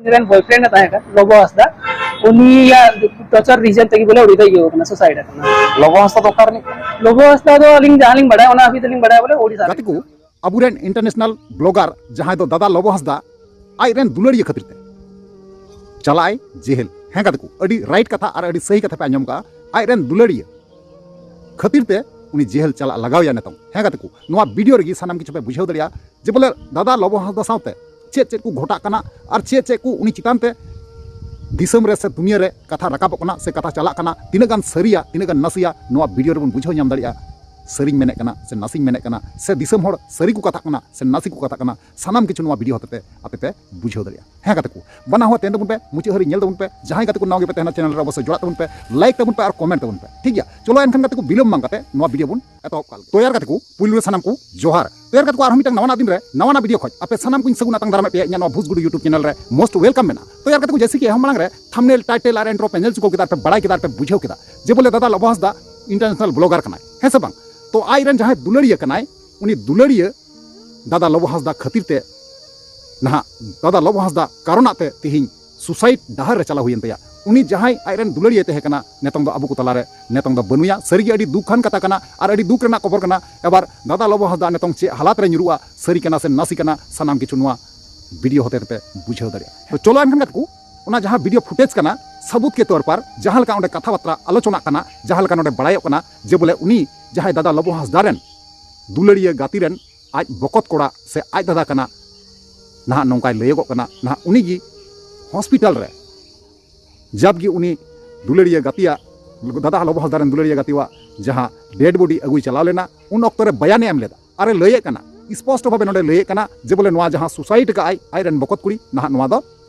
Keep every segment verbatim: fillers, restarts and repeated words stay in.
ᱩᱱᱤ ᱨᱮᱱ ᱵᱚᱭᱯᱷᱨᱮᱱᱰ ᱮ ᱛᱟᱦᱮᱸ ᱠᱟᱱᱟ, ᱞᱚᱵᱚ ᱦᱟᱸᱥᱫᱟ᱾ ᱩᱱᱤᱭᱟᱜ ᱴᱚᱨᱪᱟᱨ ᱨᱤᱡᱮᱱ ᱛᱮᱜᱮ ᱵᱚᱞᱮ ᱩᱱᱤ ᱫᱚ ᱤᱭᱟᱹ ᱠᱟᱱᱟ, ᱥᱩᱥᱟᱭᱤᱰ ᱟᱠᱟᱱᱟ᱾ ᱞᱚᱵᱚ ᱦᱟᱸᱥᱫᱟ ᱫᱚ ᱚᱠᱟ ᱨᱤᱱᱤᱡ ᱠᱟᱱᱟᱭ? ᱞᱚᱵᱚ ᱦᱟᱸᱥᱫᱟ ᱫᱚ ᱟᱹᱞᱤᱧ ᱡᱟᱦᱟᱸ ᱞᱤᱧ ᱵᱟᱲᱟᱭᱟ, ᱚᱱᱟ ᱦᱟᱹᱵᱤᱡ ᱫᱚᱞᱤᱧ ᱵᱟᱲᱟᱭᱟ ᱵᱚᱞᱮ ᱳᱰᱤᱥᱟ ᱨᱮᱱ᱾ ᱜᱟᱛᱮ ᱠᱚ, ᱟᱵᱚᱨᱮᱱ ᱤᱱᱴᱟᱨᱱᱮᱥᱱᱟᱞ ᱵᱞᱚᱜᱟᱨ ᱡᱟᱦᱟᱸᱭ ᱫᱚ ᱫᱟᱫᱟ ᱞᱚᱵᱚ ᱦᱟᱸᱥᱫᱟ, ᱟᱡ ᱨᱮᱱ ᱫᱩᱞᱟᱹᱲᱤᱭᱟᱹ ᱠᱷᱟᱹᱛᱤᱨ ᱛᱮ ᱪᱟᱞᱟᱜ ᱟᱭ ᱡᱮᱦᱮᱞ᱾ ᱦᱮᱸ ᱜᱟᱛᱮ ᱠᱚ, ᱟᱹᱰᱤ ᱨᱟᱭᱤᱴ ᱠᱟᱛᱷᱟ ᱟᱨ ᱟᱹᱰᱤ ᱥᱟᱹᱦᱤ ᱠᱟᱛᱷᱟ ᱯᱮ ᱟᱸᱡᱚᱢ ᱠᱟᱜᱼᱟ᱾ ᱟᱡ ᱨᱮᱱ ᱫᱩᱞᱟᱹᱲᱤᱭᱟᱹ ᱠᱷᱟᱹᱛᱤᱨ ᱛᱮ ᱩᱱᱤ ᱡᱮᱦᱮᱞ ᱪᱟᱞᱟᱜ ᱞᱟᱜᱟᱣᱮᱭᱟ ᱱᱤᱛᱚᱝ᱾ ᱦᱮᱸ ᱜᱟᱛᱮ ᱠᱚ, ᱱᱚᱣᱟ ᱵᱷᱤᱰᱤᱭᱳ ᱨᱮᱜᱮ ᱥᱟᱱᱟᱢ ᱠᱤᱪᱷᱩ ᱯᱮ ᱵᱩᱡᱷᱟᱹᱣ ᱫᱟᱲᱮᱭᱟᱜᱼᱟ ᱡᱮ ᱵᱚᱞᱮ ᱫᱟᱫᱟ ᱞᱚᱵᱚ ᱦᱟᱸᱥᱫᱟ ᱥᱟᱶᱛᱮ ᱪᱮᱫ ᱪᱮᱫ ᱠᱚ ᱜᱷᱚᱴᱟᱜ ᱠᱟᱱᱟ ᱟᱨ ᱪᱮᱫ ᱪᱮᱫ ᱠᱚ ᱩᱱᱤ ᱪᱮᱛᱟᱱ ᱛᱮ ᱫᱤᱥᱚᱢ ᱨᱮ ᱥᱮ ᱫᱩᱱᱤᱭᱟᱹ ᱨᱮ ᱠᱟᱛᱷᱟ ᱨᱟᱠᱟᱵᱚᱜ ᱠᱟᱱᱟ ᱥᱮ ᱠᱟᱛᱷᱟ ᱪᱟᱞᱟᱜ ᱠᱟᱱᱟ, ᱛᱤᱱᱟᱹᱜ ᱜᱟᱱ ᱥᱟᱹᱨᱤᱭᱟ, ᱛᱤᱱᱟᱹᱜ ᱜᱟᱱ ᱱᱟᱥᱮᱭᱟ, ᱱᱚᱣᱟ ᱵᱷᱤᱰᱤᱭᱳ ᱨᱮᱵᱚᱱ ᱵᱩᱡᱷᱟᱹᱣ ᱧᱟᱢ ᱫᱟᱲᱮᱭᱟᱜᱼᱟ᱾ ᱥᱟᱹᱨᱤᱧ ᱢᱮᱱᱮᱫ ᱠᱟᱱᱟ ᱥᱮ ᱱᱟᱥᱮᱧ ᱢᱮᱱᱮᱫ ᱠᱟᱱᱟ ᱥᱮ ᱫᱤᱥᱚᱢ ᱦᱚᱲ ᱥᱟᱹᱨᱤ ᱠᱚ ᱠᱟᱛᱷᱟᱜ ᱠᱟᱱᱟ ᱥᱮ ᱱᱟᱥᱮ ᱠᱚ ᱠᱟᱛᱷᱟᱜ ᱠᱟᱱᱟ, ᱥᱟᱱᱟᱢ ᱠᱤᱪᱷᱩ ᱱᱚᱣᱟ ᱵᱷᱤᱰᱤᱭᱳ ᱦᱚᱛᱮᱛᱮ ᱟᱯᱮ ᱯᱮ ᱵᱩᱡᱷᱟᱹᱣ ᱫᱟᱲᱮᱭᱟᱜᱼᱟ᱾ ᱦᱮᱸ ᱜᱟᱛᱮ ᱠᱚ, ᱵᱟᱱᱟ ᱦᱚᱲ ᱛᱟᱦᱮᱱ ᱛᱟᱵᱚᱱ ᱯᱮ, ᱢᱩᱪᱟᱹᱫ ᱦᱟᱹᱨᱤᱡ ᱧᱮᱞ ᱛᱟᱵᱚᱱ ᱯᱮ, ᱡᱟᱦᱟᱸᱭ ᱜᱟᱛᱮ ᱠᱚ ᱱᱟᱣᱟ ᱜᱮᱯᱮ ᱛᱟᱦᱮᱱᱟ ᱪᱮᱱᱮᱞ ᱨᱮ ᱚᱵᱚᱥᱥᱳᱭ ᱡᱚᱲᱟᱜ ᱛᱟᱵᱚᱱ ᱯᱮ, ᱞᱟᱭᱤᱠ ᱛᱟᱵᱚᱱ ᱯᱮ ᱟᱨ ᱠᱚᱢᱮᱱᱴ ᱛᱟᱵᱚᱱ ᱯᱮ, ᱴᱷᱤᱠ ᱜᱮᱭᱟ? ᱪᱚᱞᱚ ᱮᱱᱠᱷᱟᱱ ᱜᱟᱛᱮ ᱠᱚ, ᱵᱤᱞᱚᱢ ᱵᱟᱝ ᱠᱟᱛᱮ ᱱᱚᱣᱟ ᱵᱷᱤᱰᱤᱭᱳ ᱵᱚᱱ ᱮᱛᱚᱦᱚᱵ ᱠᱟᱜ ᱞᱮᱜᱮ᱾ ᱛᱚ ᱭᱟᱨ ᱜᱟᱛᱮ ᱠᱚ, ᱯᱩᱭᱞᱩ ᱨᱮ ᱥᱟᱱᱟᱢ ᱠᱚ ᱡᱚᱦᱟᱨ᱾ ᱛᱚ ᱭᱟᱨ ᱜᱟᱛᱮ ᱠᱚ, ᱟᱨᱦᱚᱸ ᱢᱤᱫᱴᱟᱝ ᱱᱟᱣᱟᱱᱟᱜ ᱫᱤᱱ ᱨᱮ ᱱᱟᱣᱟᱱᱟᱜ ᱵᱷᱤᱰᱤᱭᱳ ᱠᱷᱚᱡ ᱟᱯᱮ ᱥᱟᱱᱟᱢ ᱠᱚᱧ ᱥᱟᱹᱜᱩᱱ ᱟᱛᱟᱝ ᱫᱟᱨᱟᱢᱮᱫ ᱯᱮᱭᱟ ᱤᱧᱟᱹᱜ ᱱᱚᱣᱟ ᱵᱷᱩᱥᱜᱩᱰᱩ YouTube ᱪᱮᱱᱮᱞ ᱨᱮ᱾ ᱢᱳᱥᱴ ᱳᱭᱮᱞᱠᱟᱢ ᱢᱮᱱᱟᱜᱼᱟ᱾ ᱛᱚ ᱭᱟᱨ ᱜᱟᱛᱮ ᱠᱚ, ᱡᱮᱭᱥᱮ ᱠᱤ ᱮᱦᱚᱵ ᱢᱟᱲᱟᱝ ᱨᱮ ᱛᱷᱟᱢᱵᱱᱮᱞ, ᱴᱟᱭᱴᱮᱞ ᱟᱨ ᱤᱱᱴᱨᱳ ᱯᱮ ᱧᱮᱞ ᱪᱩᱠᱟᱹᱣ ᱠᱮᱫᱟ ᱟᱨ ᱯᱮ ᱵᱟᱲᱟᱭ ᱠᱮᱫᱟ ᱟᱨ ᱯᱮ ᱵᱩᱡᱷᱟᱹᱣ ᱠᱮᱫᱟ ᱡᱮ ᱵᱚᱞᱮ ᱫᱟᱫᱟ ᱞᱚᱵᱚ ᱦᱟᱸᱥᱫᱟ ᱤᱱᱴᱟᱨᱱᱮᱥᱱᱟᱞ ᱵᱞᱚᱜᱟᱨ ᱠᱟᱱᱟᱭ, ᱦᱮᱸ ᱥᱮ ᱵᱟᱝ? ᱛᱚ ᱟᱡ ᱨᱮᱱ ᱡᱟᱦᱟᱸᱭ ᱫᱩᱞᱟᱹᱲᱤᱭᱟᱹ ᱠᱟᱱᱟᱭ, ᱩᱱᱤ ᱫᱩᱞᱟᱹᱲᱤᱭᱟᱹ ᱫᱟᱫᱟ ᱞᱚᱵᱚ ᱦᱟᱸᱥᱫᱟ ᱠᱷᱟᱹᱛᱤᱨ ᱛᱮ ᱱᱟᱦᱟᱜ ᱫᱟᱫᱟ ᱞᱚᱵᱚ ᱦᱟᱸᱥᱫᱟ ᱠᱟᱨᱚᱱᱟᱜ ᱛᱮ ᱛᱮᱦᱮᱧ ᱥᱩᱥᱟᱭᱤᱰ ᱰᱟᱦᱟᱨ ᱨᱮ ᱪᱟᱞᱟᱣ ᱦᱩᱭᱮᱱ ᱛᱟᱭᱟ᱾ ᱩᱱᱤ ᱡᱟᱦᱟᱸᱭ ᱟᱡ ᱨᱮᱱ ᱫᱩᱞᱟᱹᱲᱤᱭᱟᱹ ᱛᱟᱦᱮᱸ ᱠᱟᱱᱟ, ᱱᱤᱛᱚᱝ ᱫᱚ ᱟᱵᱚ ᱠᱚ ᱛᱟᱞᱟᱨᱮ ᱱᱤᱛᱚᱝ ᱫᱚ ᱵᱟᱹᱱᱩᱭᱟ᱾ ᱥᱟᱹᱨᱤᱜᱮ ᱟᱹᱰᱤ ᱫᱩᱠᱷᱟᱱ ᱠᱟᱛᱷᱟ ᱠᱟᱱᱟ ᱟᱨ ᱟᱹᱰᱤ ᱫᱩᱠ ᱨᱮᱱᱟᱜ ᱠᱷᱚᱵᱚᱨ ᱠᱟᱱᱟ᱾ ᱮᱵᱟᱨ ᱫᱟᱫᱟ ᱞᱚᱵᱚ ᱦᱟᱸᱥᱫᱟ ᱱᱤᱛᱚᱝ ᱪᱮᱫ ᱦᱟᱞᱟᱛ ᱨᱮ ᱧᱩᱨᱩᱜᱼᱟ, ᱥᱟᱹᱨᱤ ᱠᱟᱱᱟ ᱥᱮ ᱱᱟᱥᱮ ᱠᱟᱱᱟ, ᱥᱟᱱᱟᱢ ᱠᱤᱪᱷᱩ ᱱᱚᱣᱟ ᱵᱷᱤᱰᱤᱭᱳ ᱦᱚᱛᱮ ᱛᱮᱯᱮ ᱵᱩᱡᱷᱟᱹᱣ ᱫᱟᱲᱮᱭᱟᱜᱼᱟ᱾ ᱛᱚ ᱪᱚᱞᱚ ᱮᱱᱠᱷᱟᱱ ᱜᱟᱛᱮ ᱠᱚ, ᱚᱱᱟ ᱡᱟᱦᱟᱸ ᱵᱷᱤᱰᱤᱭᱳ ᱯᱷᱩᱴᱮᱡᱽ ᱠᱟᱱᱟ, ᱥᱟᱹᱵᱩᱛ ᱠᱮ ᱛᱚᱨ ᱯᱟᱨ ᱡᱟᱦᱟᱸ ᱞᱮᱠᱟ ᱚᱸᱰᱮ ᱠᱟᱛᱷᱟ ᱵᱟᱨᱛᱟ ᱟᱞᱳᱪᱚᱱᱟᱜ ᱠᱟᱱᱟ, ᱡᱟᱦᱟᱸ ᱞᱮᱠᱟ ᱱᱚᱰᱮ ᱵᱟᱲᱟᱭᱚᱜ ᱠᱟᱱᱟ ᱡᱮ ᱵᱚᱞᱮ ᱩᱱᱤ ᱡᱟᱦᱟᱸᱭ ᱫᱟᱫᱟ ᱞᱚᱵᱚ ᱦᱟᱸᱥᱫᱟ ᱨᱮᱱ ᱫᱩᱞᱟᱹᱲᱤᱭᱟᱹ ᱜᱟᱛᱮ ᱨᱮᱱ ᱟᱡ ᱵᱚᱠᱚᱛ ᱠᱚᱲᱟ ᱥᱮ ᱟᱡ ᱫᱟᱫᱟ ᱠᱟᱱᱟ, ᱱᱟᱦᱟᱜ ᱱᱚᱝᱠᱟᱭ ᱞᱟᱹᱭᱚᱜᱚᱜ ᱠᱟᱱᱟ᱾ ᱱᱟᱦᱟᱜ ᱩᱱᱤᱜᱮ ᱦᱚᱥᱯᱤᱴᱟᱞ ᱨᱮ ᱡᱟᱵᱜᱮ ᱩᱱᱤ ᱫᱩᱞᱟᱹᱲᱤᱭᱟᱹ ᱜᱟᱛᱮᱭᱟᱜ, ᱫᱟᱫᱟ ᱞᱚᱵᱚ ᱦᱟᱸᱥᱫᱟ ᱨᱮᱱ ᱫᱩᱞᱟᱹᱲᱤᱭᱟᱹ ᱜᱟᱛᱮᱣᱟᱜ ᱡᱟᱦᱟᱸ ᱰᱮᱰ ᱵᱚᱰᱤ ᱟᱹᱜᱩᱭ ᱪᱟᱞᱟᱣ ᱞᱮᱱᱟ, ᱩᱱ ᱚᱠᱛᱚ ᱨᱮ ᱵᱟᱭᱟᱱᱮ ᱮᱢ ᱞᱮᱫᱟ ᱟᱨᱮ ᱞᱟᱹᱭᱮᱫ ᱠᱟᱱᱟ, ᱥᱯᱚᱥᱴᱚ ᱵᱷᱟᱵᱮ ᱱᱚᱰᱮ ᱞᱟᱹᱭᱮᱫ ᱠᱟᱱᱟ ᱡᱮ ᱵᱚᱞᱮ ᱱᱚᱣᱟ ᱡᱟᱦᱟᱸ ᱥᱩᱥᱟᱭᱤᱰ ᱠᱟᱜᱼᱟᱭ ᱟᱡ ᱨᱮᱱ ᱵᱚᱠᱚᱛ ᱠᱩᱲᱤ, ᱱᱟᱦᱟᱜ ᱱᱚᱣᱟ ᱫᱚ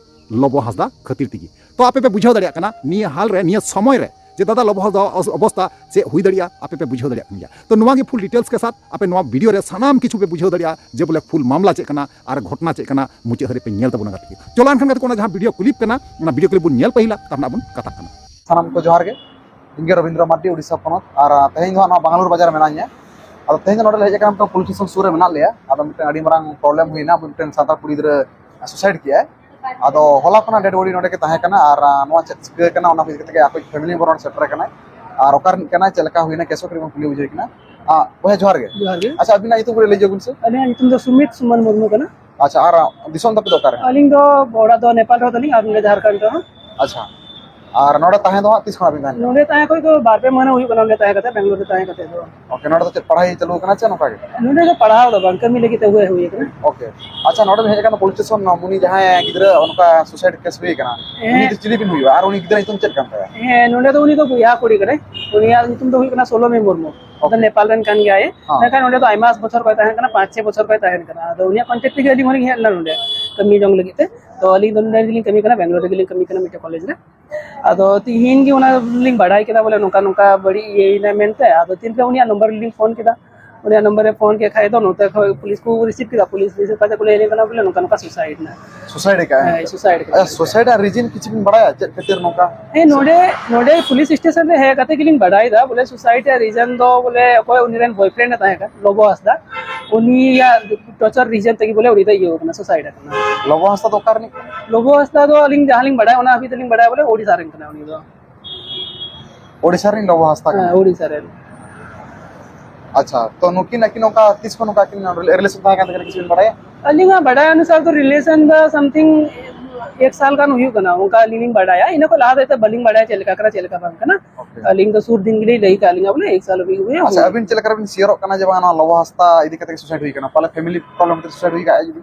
ᱞᱚᱵᱚ ᱦᱟᱸᱥᱫᱟ ᱠᱷᱟᱹᱛᱤᱨ ᱛᱮᱜᱮ᱾ ᱛᱚ ᱟᱯᱮ ᱯᱮ ᱵᱩᱡᱷᱟᱹᱣ ᱫᱟᱲᱮᱭᱟᱜ ᱠᱟᱱᱟ ᱱᱤᱭᱟᱹ ᱦᱟᱞ ᱨᱮ, ᱱᱤᱭᱟᱹ ᱥᱚᱢᱚᱭ ᱨᱮ ᱡᱮ ᱫᱟᱫᱟ ᱞᱚᱵᱚ ᱦᱟᱸᱥᱫᱟ ᱚᱵᱚᱥᱛᱟ ᱪᱮᱫ ᱦᱩᱭ ᱫᱟᱲᱮᱭᱟᱜᱼᱟ, ᱟᱯᱮ ᱯᱮ ᱵᱩᱡᱷᱟᱹᱣ ᱫᱟᱲᱮᱭᱟᱜ ᱠᱟᱱ ᱜᱮᱭᱟ᱾ ᱛᱚ ᱱᱚᱣᱟ ᱜᱮ ᱯᱷᱩᱞ ᱰᱤᱴᱮᱞᱥ ᱠᱮ ᱥᱟᱛᱷ ᱟᱯᱮ ᱱᱚᱣᱟ ᱵᱷᱤᱰᱤᱭᱳ ᱨᱮ ᱥᱟᱱᱟᱢ ᱠᱤᱪᱷᱩ ᱯᱮ ᱵᱩᱡᱷᱟᱹᱣ ᱫᱟᱲᱮᱭᱟᱜᱼᱟ ᱡᱮ ᱵᱚᱞᱮ ᱯᱷᱩᱞ ᱢᱟᱢᱞᱟ ᱪᱮᱫ ᱠᱟᱱᱟ ᱟᱨ ᱜᱷᱚᱴᱱᱟ ᱪᱮᱫ ᱠᱟᱱᱟ, ᱢᱩᱪᱟᱹᱫ ᱦᱟᱹᱨᱤᱡ ᱯᱮ ᱧᱮᱞ ᱛᱟᱵᱚᱱᱟ ᱜᱟᱛᱮ ᱠᱚ᱾ ᱪᱚᱞᱚ ᱮᱱᱠᱷᱟᱱ ᱜᱟᱛᱮ ᱠᱚ, ᱚᱱᱟ ᱡᱟᱦᱟᱸ ᱵᱷᱤᱰᱤᱭᱳ ᱠᱞᱤᱯ ᱠᱟᱱᱟ, ᱚᱱᱟ ᱵᱷᱤᱰᱤᱭᱳ ᱠᱞᱤᱯ ᱵᱚᱱ ᱧᱮᱞ ᱯᱟᱹᱦᱤᱞᱟ, ᱛᱟᱨᱯᱚᱨ ᱱᱟᱜ ᱵᱚᱱ ᱠᱟᱛᱷᱟᱜ ᱠᱟᱱᱟ᱾ ᱥᱟᱱᱟᱢ ᱠᱚ ᱡᱚᱦᱟᱨ ᱜᱮ᱾ ᱤᱧ ᱜᱮ ᱨᱚᱵᱤᱱᱫᱨᱚ ᱢᱟᱨᱰᱤ, ᱩᱰᱤᱥᱟ ᱯᱚᱱᱚᱛ᱾ ᱟᱨ, ᱟ, ᱛᱮᱦᱮᱧ ᱫᱚ ᱦᱟᱸᱜ ᱱᱚᱣᱟ ᱵᱟᱝᱞᱳᱨ ᱵᱟᱡᱟᱨ ᱨᱮ ᱢᱮᱱᱟᱜ ᱞᱤᱧᱟ᱾ ᱟᱫᱚ ᱛᱮᱦᱮᱧ ᱫᱚ ᱱᱚᱰᱮ ᱞᱮ ᱦᱮᱡ ᱟᱠᱟᱱᱟ, ᱢᱤᱫᱴᱟᱝ ᱯᱩᱞᱤᱥ ᱥᱴᱮᱥᱚᱱ ᱥᱩᱨ ᱨᱮ ᱢᱮᱱᱟᱜ ᱞᱮᱭᱟ᱾ ᱟᱫᱚ ᱢᱤᱫᱴᱟᱝ ᱟᱹᱰᱤ ᱢᱟᱨᱟᱝ ᱯᱨᱚᱵᱞᱮᱢ ᱦᱩᱭᱱᱟ, ᱢᱤᱫᱴᱟᱝ ᱥᱟᱱᱛᱟᱲ ᱠᱩᱲᱤ ᱜᱤᱫᱽᱨᱟᱹ ᱥᱩᱥᱟᱭᱤᱰ ᱠᱮᱜᱼᱟᱭ᱾ ᱟᱫᱚ ᱦᱚᱞᱟ ᱠᱷᱚᱱᱟᱜ ᱰᱮᱰ ᱵᱚᱰᱤ ᱱᱚᱰᱮ ᱜᱮ ᱛᱟᱦᱮᱸ ᱠᱟᱱᱟ, ᱟᱨ ᱱᱚᱣᱟ ᱪᱮᱫ ᱪᱤᱠᱟᱹ ᱠᱟᱱᱟ ᱚᱱᱟ ᱠᱚ ᱤᱫᱤ ᱠᱟᱛᱮ ᱟᱠᱚ ᱯᱷᱮᱢᱤᱞᱤ ᱢᱮᱢᱵᱟᱨ ᱥᱮᱴᱮᱨ ᱠᱟᱱᱟᱭ, ᱟᱨ ᱚᱠᱟ ᱨᱤᱱᱤᱡ ᱠᱟᱱᱟᱭ, ᱪᱮᱫ ᱞᱮᱠᱟ ᱦᱩᱭᱱᱟ, ᱠᱮᱥ ᱠᱚ ᱠᱟᱹᱴᱤᱡ ᱵᱚᱱ ᱠᱩᱞᱤ ᱵᱩᱡᱷᱟᱹᱣ ᱠᱟᱱᱟ᱾ ᱵᱚᱭᱦᱟ, ᱡᱚᱦᱟᱨ ᱜᱮ᱾ ᱡᱚᱦᱟᱨ ᱜᱮ᱾ ᱟᱪᱪᱷᱟ, ᱟᱹᱵᱤᱱᱟᱜ ᱧᱩᱛᱩᱢ ᱠᱟᱹᱴᱤᱡ ᱞᱟᱹᱭ ᱧᱚᱜ ᱵᱤᱱ ᱥᱮ᱾ ᱟᱹᱞᱤᱧᱟᱜ ᱧᱩᱛᱩᱢ ᱫᱚ ᱥᱩᱢᱤᱛ ᱥᱩᱢᱟᱱ ᱢᱩᱨᱢᱩ ᱠᱟᱱᱟ᱾ ᱟᱪᱪᱷᱟ, ᱟᱨ ᱫᱤᱥᱚᱢ ᱛᱟᱯᱮ ᱫᱚ ᱚᱠᱟᱨᱮ? ᱟᱹᱞᱤᱧ ᱫᱚ ᱚᱲᱟᱜ ᱫᱚ ᱱᱮᱯᱟᱞ ᱨᱮᱦᱚᱸ ᱛᱟᱹᱞᱤᱧ ᱟᱨ ᱱᱚᱰᱮ ᱡᱷᱟᱲᱠᱷᱚᱸᱰ ᱨᱮᱦᱚᱸ᱾ ᱟᱪᱪᱷᱟ, ᱟᱨ ᱱᱚᱰᱮ ᱛᱟᱦᱮᱸ ᱫᱚ ᱦᱟᱸᱜ ᱛᱤᱥ ᱠᱷᱚᱱᱟᱜ ᱵᱤᱱ ᱛᱟᱦᱮᱱ ᱠᱟᱱᱟ? ᱱᱚᱰᱮ ᱛᱟᱦᱮᱸ ᱠᱷᱚᱱ ᱫᱚ ᱵᱟᱨ ᱯᱮ ᱢᱟᱹᱦᱱᱟᱹ ᱦᱩᱭᱩᱜ ᱠᱟᱱᱟ, ᱱᱚᱰᱮ ᱛᱟᱦᱮᱸ ᱠᱟᱛᱮ, ᱵᱮᱝᱜᱟᱞᱳᱨ ᱨᱮ ᱛᱟᱦᱮᱸ ᱠᱟᱛᱮ ᱫᱚ᱾ ᱳᱠᱮ, ᱱᱚᱰᱮ ᱫᱚ ᱪᱮᱫ ᱯᱟᱲᱦᱟᱭ ᱪᱟᱹᱞᱩ ᱠᱟᱱᱟ ᱥᱮ ᱱᱚᱝᱠᱟ ᱜᱮ? ᱱᱚᱰᱮ ᱫᱚ ᱯᱟᱲᱦᱟᱣ ᱫᱚ ᱵᱟᱝ, ᱠᱟᱹᱢᱤ ᱞᱟᱹᱜᱤᱫ ᱛᱮ ᱦᱩᱭ ᱦᱩᱭ ᱠᱟᱱᱟ᱾ ᱳᱠᱮ, ᱟᱪᱪᱷᱟ, ᱱᱚᱰᱮ ᱵᱤᱱ ᱦᱮᱡ ᱟᱠᱟᱱᱟ ᱯᱩᱞᱤᱥ ᱥᱴᱮᱥᱚᱱ, ᱩᱱᱤ ᱡᱟᱦᱟᱸᱭ ᱜᱤᱫᱽᱨᱟᱹ ᱚᱱᱠᱟ ᱥᱩᱥᱟᱭᱤᱰ ᱠᱮᱥ ᱦᱩᱭ ᱠᱟᱱᱟ, ᱩᱱᱤ ᱦᱮᱸ᱾ ᱫᱚ ᱪᱤᱞᱤ ᱵᱤᱱ ᱦᱩᱭᱩᱜᱼᱟ ᱟᱨ ᱩᱱᱤ ᱜᱤᱫᱽᱨᱟᱹ ᱧᱩᱛᱩᱢ ᱪᱮᱫ ᱠᱟᱱ ᱛᱟᱭᱟ? ᱦᱮᱸ, ᱱᱚᱰᱮ ᱫᱚ ᱩᱱᱤ ᱫᱚ ᱵᱚᱭᱦᱟ ᱠᱩᱲᱤ ᱠᱟᱱᱟᱭ, ᱩᱱᱤᱭᱟᱜ ᱧᱩᱛᱩᱢ ᱫᱚ ᱦᱩᱭᱩᱜ ᱠᱟᱱᱟ ᱥᱳᱞᱳᱢᱤ ᱢᱩᱨᱢᱩ᱾ ᱳᱠᱮ᱾ ᱱᱮᱯᱟᱞ ᱨᱮᱱ ᱠᱟᱱ ᱜᱮᱭᱟᱭ᱾ ᱦᱮᱸ᱾ ᱢᱮᱱᱠᱷᱟᱱ ᱱᱚᱰᱮ ᱫᱚ ᱟᱭᱢᱟ ᱵᱚᱪᱷᱚᱨ ᱠᱷᱚᱱ ᱛᱟᱦᱮᱸ ᱠᱟᱱᱟ, ᱯᱟᱸᱪ ᱪᱷᱚᱭ ᱵᱚᱪᱷᱚᱨ ᱠᱷᱚᱱ ᱛᱟᱦᱮᱸ ᱠᱟᱱᱟ᱾ ᱟᱫᱚ ᱩᱱᱤᱭᱟᱜ ᱠᱚᱱᱴᱮᱠᱴ ᱛᱮᱜᱮ ᱟᱹᱞᱤᱧ ᱦᱚᱸᱞᱤᱧ ᱦᱮᱡ ᱞᱮᱱᱟ ᱱᱚᱰᱮ ᱠᱟᱹᱢᱤ ᱡᱚᱝ ᱞᱟᱹᱜᱤᱫ ᱛᱮ᱾ ᱛᱚ ᱟᱹᱞᱤᱧ ᱫᱚ ᱱᱚᱰᱮ ᱜᱮᱞᱤᱧ ᱠᱟᱹᱢᱤ ᱠᱟᱱᱟ, ᱵᱮᱝᱜᱟᱞᱳᱨ ᱨᱮᱜᱮᱞᱤᱧ ᱠᱟᱹᱢᱤ ᱠᱟᱱᱟ ᱢᱤᱫᱴᱮᱱ ᱠᱚᱞᱮᱡᱽ ᱨᱮ᱾ ᱟᱫᱚ ᱛᱤᱦᱤᱧ ᱜᱮ ᱚᱱᱟ ᱞᱤᱧ ᱵᱟᱲᱟᱭ ᱠᱮᱫᱟ ᱵᱚᱞᱮ ᱱᱚᱝᱠᱟ ᱱᱚᱝᱠᱟ ᱵᱟᱹᱲᱤᱡ ᱤᱭᱟᱹᱭᱮᱱᱟ ᱢᱮᱱᱛᱮ᱾ ᱟᱫᱚ ᱛᱤᱱᱨᱮ ᱩᱱᱤᱭᱟᱜ ᱱᱚᱢᱵᱚᱨ ᱨᱮᱞᱤᱧ ᱯᱷᱳᱱ ᱠᱮᱫᱟ, ᱩᱱᱤᱭᱟᱜ ᱱᱚᱢᱵᱚᱨ ᱨᱮ ᱯᱷᱳᱱ ᱠᱮᱫ ᱠᱷᱟᱡ ᱫᱚ ᱱᱚᱛᱮ ᱠᱷᱚᱱ ᱯᱩᱞᱤᱥ ᱠᱚ ᱨᱤᱥᱤᱵᱷ ᱠᱮᱫᱟ, ᱯᱩᱞᱤᱥ ᱨᱤᱥᱤᱵᱷ ᱠᱟᱛᱮ ᱠᱚ ᱞᱟᱹᱭ ᱟᱹᱞᱤᱧ ᱠᱟᱱᱟ ᱵᱚᱞᱮ ᱱᱚᱝᱠᱟ ᱱᱚᱝᱠᱟ ᱥᱩᱥᱟᱭᱤᱰ ᱮᱱᱟ᱾ ᱥᱩᱥᱟᱭᱤᱰ ᱟᱠᱟᱫ? ᱦᱮᱸ, ᱥᱩᱥᱟᱭᱤᱰ ᱟᱠᱟᱫ᱾ ᱟᱪᱪᱷᱟ, ᱥᱩᱥᱟᱭᱤᱰ ᱨᱮᱭᱟᱜ ᱨᱤᱡᱤᱱ ᱠᱤᱪᱷᱩ ᱵᱤᱱ ᱵᱟᱲᱟᱭᱟ, ᱪᱮᱫ ᱠᱷᱟᱹᱛᱤᱨ ᱱᱚᱝᱠᱟ? ᱦᱮᱸ, ᱱᱚᱰᱮ, ᱱᱚᱰᱮ ᱯᱩᱞᱤᱥ ᱥᱴᱮᱥᱚᱱ ᱨᱮ ᱦᱮᱡ ᱠᱟᱛᱮ ᱜᱮᱞᱤᱧ ᱵᱟᱲᱟᱭ ᱮᱫᱟ ᱵᱚᱞᱮ ᱥᱩᱥᱟᱭᱤᱰ ᱨᱮᱭᱟᱜ ᱨᱤᱡᱚᱱ ᱫᱚ ᱵᱚᱞᱮ ᱚᱠᱚᱭ ᱩᱱᱤ ᱨᱮᱱ ᱵᱚᱭᱯᱷᱨᱮᱱᱰ ᱮ ᱛᱟᱦᱮᱸ ᱠᱟᱱ, ᱞᱚᱵᱚ ᱦᱟᱸᱥᱫᱟ, ᱩᱱᱤᱭᱟᱜ ᱴᱚᱨᱪᱟᱨ ᱨᱤᱡᱚᱱ ᱛᱮᱜᱮ ᱵᱚᱞᱮ ᱩᱱᱤ ᱫᱚ ᱤᱭᱟᱹ ᱠᱟᱱᱟ, ᱥᱩᱥᱟᱭᱤᱰ ᱟᱠᱟᱱᱟ᱾ ᱞᱚᱵᱚ ᱦᱟᱸᱥᱫᱟ ᱫᱚ ᱚᱠᱟ ᱨᱤᱱᱤᱡ ᱠᱟᱱᱟᱭ? ᱞᱚᱵᱚ ᱦᱟᱸᱥᱫᱟ ᱫᱚ ᱟᱹᱞᱤᱧ ᱡᱟᱦᱟᱸ ᱞᱤᱧ ᱵᱟᱲᱟᱭᱟ, ᱚᱱᱟ ᱦᱟᱹᱵᱤᱡ ᱫᱚᱞᱤᱧ ᱵᱟᱲᱟᱭᱟ ᱵᱚᱞᱮ ᱳᱰᱤᱥᱟ ᱨᱮᱱ ᱠᱟᱱᱟᱭ ᱩᱱᱤ ᱫᱚ᱾ ᱳᱰᱤᱥᱟ ᱨᱤᱱ ᱞᱚᱵᱚ ᱦᱟᱸᱥᱫᱟ ᱠᱟᱱᱟᱭ? ᱦᱮᱸ, ᱳᱰᱤᱥᱟ ᱨᱮᱱ᱾ ᱟᱪᱪᱷᱟ, ᱛᱚ ᱱᱩᱠᱤᱱ ᱟᱹᱠᱤᱱ ᱚᱱᱠᱟ ᱛᱤᱥ ᱠᱷᱚᱱ ᱚᱱᱠᱟ ᱟᱹᱠᱤᱱ ᱨᱤᱞᱮᱥᱚᱱ ᱛᱟᱦᱮᱸ ᱠᱟᱱ ᱛᱟᱹᱠᱤᱱᱟ, ᱠᱤᱪᱷᱩ ᱵᱤᱱ ᱵᱟᱲᱟᱭᱟ? ᱟᱹᱞᱤᱧᱟᱜ ᱵᱟᱰᱟᱭ ᱚᱱᱩᱥᱟᱨ ᱫᱚ ᱨᱤᱞᱮᱥᱚᱱ ᱫᱚ ᱥᱟᱢᱛᱷᱤᱝ ᱮᱠ ᱥᱟᱞ ᱜᱟᱱ ᱦᱩᱭᱩᱜ ᱠᱟᱱᱟ, ᱚᱱᱠᱟ ᱟᱹᱞᱤᱧ ᱞᱤᱧ ᱵᱟᱰᱟᱭᱟ᱾ ᱤᱱᱟᱹ ᱠᱷᱚᱱ ᱞᱟᱦᱟ ᱫᱚ ᱮᱱᱛᱮᱫ ᱵᱟᱹᱞᱤᱧ ᱵᱟᱰᱟᱭᱟ ᱪᱮᱫ ᱞᱮᱠᱟ ᱠᱟᱱᱟ, ᱪᱮᱫ ᱞᱮᱠᱟ ᱵᱟᱝ ᱠᱟᱱᱟ᱾ ᱳᱠᱮ᱾ ᱟᱹᱞᱤᱧ ᱫᱚ ᱥᱩᱨ ᱫᱤᱱ ᱜᱮᱞᱤᱧ ᱞᱟᱹᱭ ᱠᱟᱜ ᱞᱤᱧᱟ ᱵᱚᱞᱮ ᱮᱠ ᱥᱟᱞ ᱦᱩᱭᱩᱜ ᱦᱩᱭᱩᱜ ᱟᱪᱪᱷᱟ, ᱦᱩᱭᱩᱜ᱾ ᱟᱹᱵᱤᱱ ᱪᱮᱫ ᱞᱮᱠᱟ ᱨᱮᱵᱤᱱ ᱥᱤᱭᱳᱨᱚᱜ ᱠᱟᱱᱟ ᱡᱮ ᱵᱟᱝ ᱱᱚᱣᱟ ᱞᱚᱵᱚ ᱦᱟᱸᱥᱫᱟ ᱤᱫᱤ ᱠᱟᱛᱮ ᱜᱮ ᱥᱩᱥᱟᱭᱤᱰ ᱦᱩᱭ ᱠᱟᱱᱟ? ᱯᱟᱞᱮ ᱯᱷᱮᱢᱤᱞᱤ ᱯᱨᱚᱵᱞᱮᱢ ᱛᱮ ᱥᱩᱥᱟᱭᱤᱰ ᱦᱩᱭ ᱠᱟᱜᱼᱟ ᱡᱩᱫᱤ?